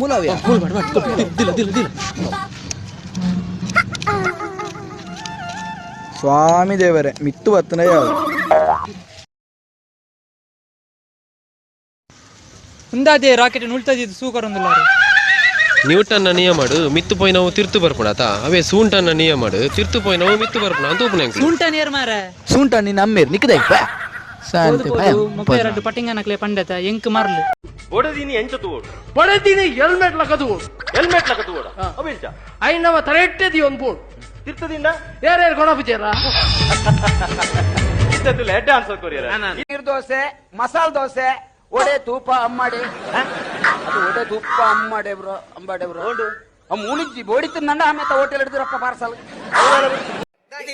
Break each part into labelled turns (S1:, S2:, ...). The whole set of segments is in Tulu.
S1: ಮೂಲವ್ಯ ಸ್ವಾಮಿ ದೇವರೇ ಮಿತ್ತು ಬತ್ತನ ಯಾವ.
S2: ಉಂದಾದೆ ರಾಕೆಟ್ ಉಳ್ತದಿದ್ದು ಸೂಕರೊಂದುಲ್ಲಾರು.
S3: ನ್ಯೂಟನ್ನ ನಿಯಮಡು ಮಿತ್ತು ಪೋಯಿನವು ತಿರ್ತು ಬರ್ಪುಣಾತ, ಅವೇ ಸೂಂಟನ್ನ ನಿಯಮಡು ತಿರ್ತು ಪೋಯಿನವು ಮಿತ್ತು ಬರ್ಪುಣ ಅಂತ ಉಪ್ಪುನ ಎಂಕ್ಲು.
S2: ಸೂಂಟ ನೇರ್ ಮಾರೆ.
S1: ಸೂಂಟ ನಿನ್ನ ಅಮ್ಮೇರ್ ನಿಕ್ಕದೆ.
S2: ಪೋದು ಪೋದು ಮೊಕ್ಕ ಎರಡು ಪಟ್ಟಿಂಗನಕ್ಲೆ ಪಂಡೆತ ಎಂಕ್ ಮರ್ಲು.
S4: ಬೊಡದಿನಿ ಎಂಚ ತೂವೊಡು?
S5: ಬಡದಿನಿ ಹೆಲ್ಮೆಟ್ ಲಕದು.
S4: ಹೆಲ್ಮೆಟ್ ಲಕ ತೂವೊಡ ಅವೆಂಚ?
S5: ಐನವ ತರೆಟ್ಟೆದಿ ಒಂದು ಬೋರ್ಡ್.
S4: ತಿರ್ತದಿಂದ.
S5: ಯಾರ್ಯಾರು ಕೊಣಪುಜೇರ?
S4: ಇತ್ತಲ್ಲ ಹೆಡ್ ಆನ್ಸರ್ ಕೊರಿಯರ.
S6: ನೀರ್ ದೋಸೆ, ಮಸಾಲ ದೋಸೆ, ಒಡೆ ತೂಪ ಅಮ್ಮಾಡಿ. ಅದು ಒಡೆ ತುಪ್ಪ ಅಮ್ಮಾಡೆ ಬ್ರೋ, ಅಂಬಾಡೆ ಬ್ರೋ. ಮೂಲಿಜ್ಜಿ ಬೋಡಿ ತಿನ್ನಂಡ ಆಮೇಲೆ ಹೋಟೆಲ್ ಹಿಡಿದಿರಪ್ಪ ಪಾರ್ಸಲ್.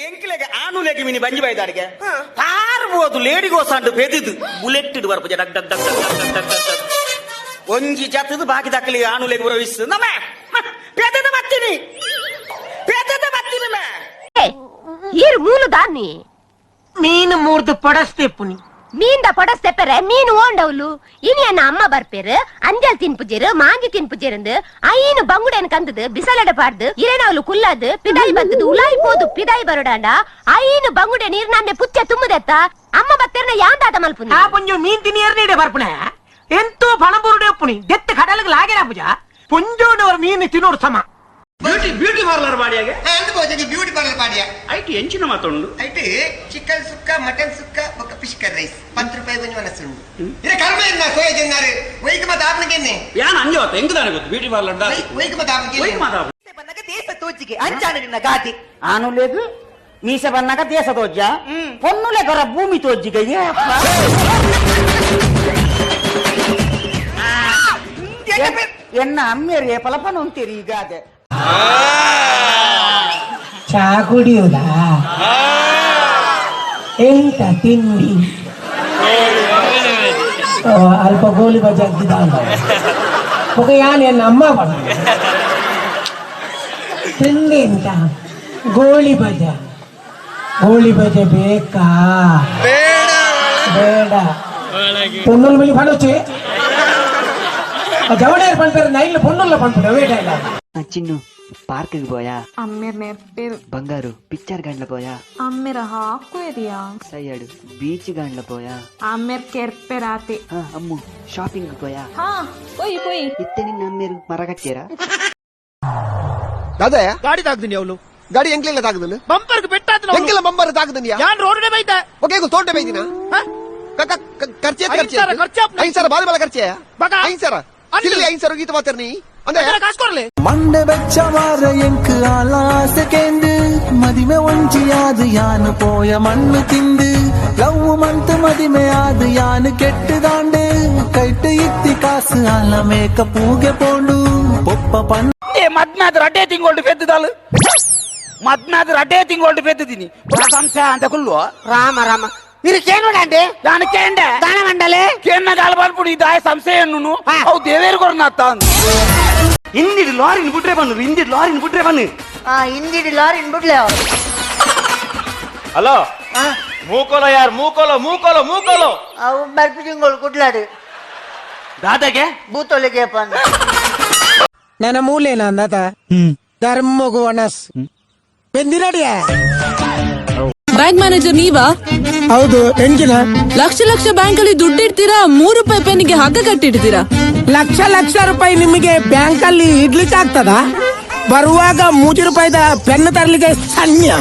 S7: ಎಂಕ್ಲೆಗೆ ಆನುಲೆಗೆ ಮಿನಿ ಬಂಜಿ ಬೈದಾಡಿಗೆ ಪಾರ್ಬೋದು ಲೇಡಿಗೋಸಾಂಡು ಪೆದಿದು ಬುಲೆಟ್ ಇಡು ಬರ್ಪುಜ ಡಗ್ ಡಗ್ ಡಗ್ ಡಗ್ ಡಗ್ ಡಗ್ ಡಗ್ ಡಗ್. ಒಂಜಿ ಜತದು ಬಾಕಿ ದಕ್ಕಲಿ ಆನುಲೆಗೆ ಬರೋವಿಸ್ ನಮ್ಮ ಪೆದದ ಬತ್ತೀನಿ, ಪೆದದ ಬತ್ತೀನಿ ಮೇ.
S8: ಈರು ಮೂಲು ದಾನಿ.
S9: ಮೀನು ಮೂರ್ದು ಪಡಸ್ತೆಪ್ಪುನಿ.
S8: ಮೀನ್ದ ಪೊಡಸ್ತೆಪ್ಪರೆ ಮೀನು ಓಂಡವ್ಲು. ಇನಿ ಅನ್ನ ಅಮ್ಮ ಬರ್ಪೇರು, ಅಂಜಲ್ ತಿನ್ಪುಜೇರು, ಮಾಂಜಿ ತಿನ್ಪುಜೇರಂದು ಐನು ಬಂಗುಡೆನ್ ಕಂದದು ಬಿಸಲಡ ಪಾಡ್ದು ಇರೇನವ್ಲು ಕುಲ್ಲದು ಪಿದಾಯಿ ಬತ್ತದು ಉಲಾಯಿ ಪೋದು ಪಿದಾಯಿ ಬರೋಡಾಂಡ ಐನು ಬಂಗುಡೆ ನೀರ್ ನನ್ನೆ ಪುಚ್ಚ ತುಮ್ಮದತ್ತ ಅಮ್ಮ ಬತ್ತೇರ್ನ ಯಾಂದಾದ ಮಲ್ಪುನಿ.
S9: ಆ ಪುಂಜು ಮೀನ್ ತಿನಿಯರ್ನೇಡೆ ಬರ್ಪುಣ ಎಂತೋ ಪಣಬೂರುಡೆ ಉಪ್ಪುನಿ ದೆತ್ತ ಕಡಲಗ್ ಲಾಗೆರ ಪೂಜ ಪುಂಜೋಡವರ್ ಮೀನು ತಿನ್ನೋಡು ಸಮ.
S7: ಬ್ಯೂಟಿ ಬ್ಯೂಟಿ ಪಾರ್ಲರ್ ಬಾಡಿಯಾಗೆ.
S10: ಬ್ಯೂಟಿ ಪಾರ್ಲರ್ ಪಾಡಿಯ.
S7: ಐಟ್ ಎಂಚಿನ ಮಾತುಂಡು?
S10: ಐಟ್ ಚಿಕನ್ ಸುಕ್ಕ, ಮಟನ್ ಸುಕ್ಕ ಬೊಕ್ಕ ಫಿಶ್ ಕರಿ ರೈಸ್. 10 ರೂಪಾಯಿ ಕೊಂಚ ಮನಸ್ಸುಂಡು. ಇರ ಕರ್ಮ ಎನ್ನ ಸೋಯ ಜನ್ನಾರು ವೈಕ್ ಮತ ಆಪ್ನಗೆನ್ನೆ.
S7: ಯಾನ್ ಅಂಜವತ್ತ ಎಂಕ್ ದಾನೆ ಗೊತ್ತು ಬ್ಯೂಟಿ ಪಾರ್ಲರ್ ದಾ.
S10: ವೈಕ್ ಮತ ಆಪ್ನಗೆ.
S7: ಒಯ್ಕ್ ಮಾತಾಪು.
S6: ದೇಶ ತೋಜಿಗೆ ಅಂಚಾನ ನಿನ್ನ ಗಾತಿ. ಆನುಲೆಗು ಮೀಸೆ ಬನ್ನಾಗ ದೇಶ ತೋಜ, ಪೊನ್ನುಲೆ ಕೊರ ಭೂಮಿ ತೋಜಿಗೆ. ಎನ್ನ ಅಮ್ಮೇರಿ ಪಲಪನ ಉಂತೀರಿ ಈಗ ಅದೇ.
S9: ಚಾ ಕುಡಿಯುವುದಾ? ಎಂತ ತಿಂಡಿ? ಓ, ಅಲ್ಪ ಗೋಲಿ ಬಜೆ ಹಾಕಿದ ఒక ಯಾನ್ ಎನ್ನ ಅಮ್ಮ ಬಡ ತಿಂಡಿ ಎಂತ? ಗೋಳಿ ಬಜೆ. ಗೋಳಿ ಬಜೆ ಬೇಕಾ? ಬೇಡ. ಪೊನ್ನುಲ್ ಮೇಲೆ ಪಡೋಚೆ ಜವಳಿಯರ್ ಪನ್ಪೇರು ನೈಲ್ ಪೊನ್ನುಲ್ಲ ಪನ್ಪುಡ ವೇಟ ಇಲ್ಲ.
S11: ಚಿನ್ನು ಪಾರ್ಕ್ಗೆ పోయా?
S12: అమ్మేర్ నేర్పేరు.
S11: బంగారు పిక్చర్ గండ్ల పోయా?
S12: అమ్మేర హాకుయరియా.
S11: సయ్యాడు బీచ్ గండ్ల పోయా?
S12: అమ్మేర్ కెర్పెరాతే.
S11: ఆ, అమ్ము షాపింగ్ పోయా?
S12: హా పోయి పోయి.
S11: ಇತ್ತೆ ನಿನ್ನ ಅಮ್ಮೇರು ಮರಗಟ್ಟಿಯರಾ?
S10: ದಾದಾ.
S5: ಗಾಡಿ ತಾಕ್ತೀನಿ ಅವಳು.
S10: ಗಾಡಿ ಎಂಕ್ಲೆಲ್ಲ ತಾಕದಲ್ಲ.
S5: ಬಂಪರ್ಗೆ ಪೆಟ್ಟಾತನ.
S10: ಎಂಕೆಲ್ಲ ಬಂಬರ್ ತಾಕದನ್ಯಾ?
S5: ಯಾನ್ ರೋಡ್ ಬೈತ.
S10: ಓಕೆ ತೋಟೆ ಬೈದಿನ ಖರ್ಚು.
S5: ಐದು ಸಾವಿರ ಖರ್ಚು ಆಪ್ನ.
S10: 5,000 ಬಾರಿ ಬಾಲ ಖರ್ಚೆ.
S5: ಬಗ.
S10: 5,000.
S5: ಅಲ್ಲ.
S10: 5,000 ಗೀತ ಮಾತಾಡ್ನಿ ಅಂದ್ರೆ
S5: ಕಾಸು ಕೊರ್ಲೆ.
S13: மண்டை வச்ச வார எங்கு ஆளாசை கேந்து மதிமை ஒஞ்சியாது யானு போய மண்ணு திந்து லவ் மந்த் மதிமையாது யானு கெட்டுதாண்டு கைட்டு இத்தி காசு ஆல மேக்க பூகை போண்டு பொப்ப பண்
S6: ಮದ್ನಾದ ರಡ್ಡೆ ತಿಂಗೋಲ್ಡು ಪೆದ್ದುದಾಲು, ಮದ್ನಾದ ರಡ್ಡೆ ತಿಂಗೋಲ್ಡು ಪೆದ್ದುದೀನಿ ಸಂಶಯ ಅಂತ ಕುಲ್ಲು. ರಾಮ ರಾಮ, ಇದು ಕೇನೋಡಂಡೆ ನಾನು ಕೇಂಡೆ ದಾನ ಮಂಡಲೆ ಕೇನ್ನ ಗಾಲ ಬಂದ್ಬಿಡಿ ದಾಯ ಸಂಶಯ ಎನ್ನುನು ಅವು ದೇವೇರು ಕೊರ್ನಾತ.
S7: ಹಿಂದಿಡಿ ಲಾರಿನ ಬಿಟ್ರೆ ಬನ್ನು, ಹಿಂದಿಡಿ ಲಾರಿನ ಬಿಟ್ರೆ ಬನ್ನು.
S6: ಹಿಂದಿಡಿ ಲಾರಿನ್ ಬಿಡ್ಲೆ.
S4: ಹಲೋ, ಮೂಕೋಲ ಯಾರ್? ಮೂಕೋಲ ಮೂಕೋಲ ಮೂಕೋಲ.
S6: ಅವು ಬರ್ಪಿ ತಿಂಗೋಳು ಕುಡ್ಲಾಡು.
S7: ದಾದಾಗೆ.
S6: ಬೂತೊಲಿಗೆ.
S9: ನನ್ನ ಮೂಲೇನ ಅಂದಾತ ಧರ್ಮಗು ಒಣಸ್ ಬೆಂದಿನಡಿಯ.
S12: ಬ್ಯಾಂಕ್ ಮ್ಯಾನೇಜರ್ ನೀವಾ?
S9: ಹೌದು, ಎಂಜಿನ?
S12: ಲಕ್ಷ ಲಕ್ಷ ಬ್ಯಾಂಕ್ ಅಲ್ಲಿ ದುಡ್ಡಿಡ್ತೀರಾ, 3 ರೂಪಾಯಿ ಪೆನ್ನಿಗೆ ಹಗ್ಗ ಕಟ್ಟಿಡ್ತೀರಾ.
S9: ಲಕ್ಷ ಲಕ್ಷ ರೂಪಾಯಿ ನಿಮಗೆ ಬ್ಯಾಂಕ್ ಅಲ್ಲಿ ಇಡ್ಲಿಕ್ಕೆ ಆಗ್ತದ? ಬರುವಾಗ 3 ರೂಪಾಯಿದ ಪೆನ್ ತರ್ಲಿಕ್ಕೆ ಸಣ್ಣ.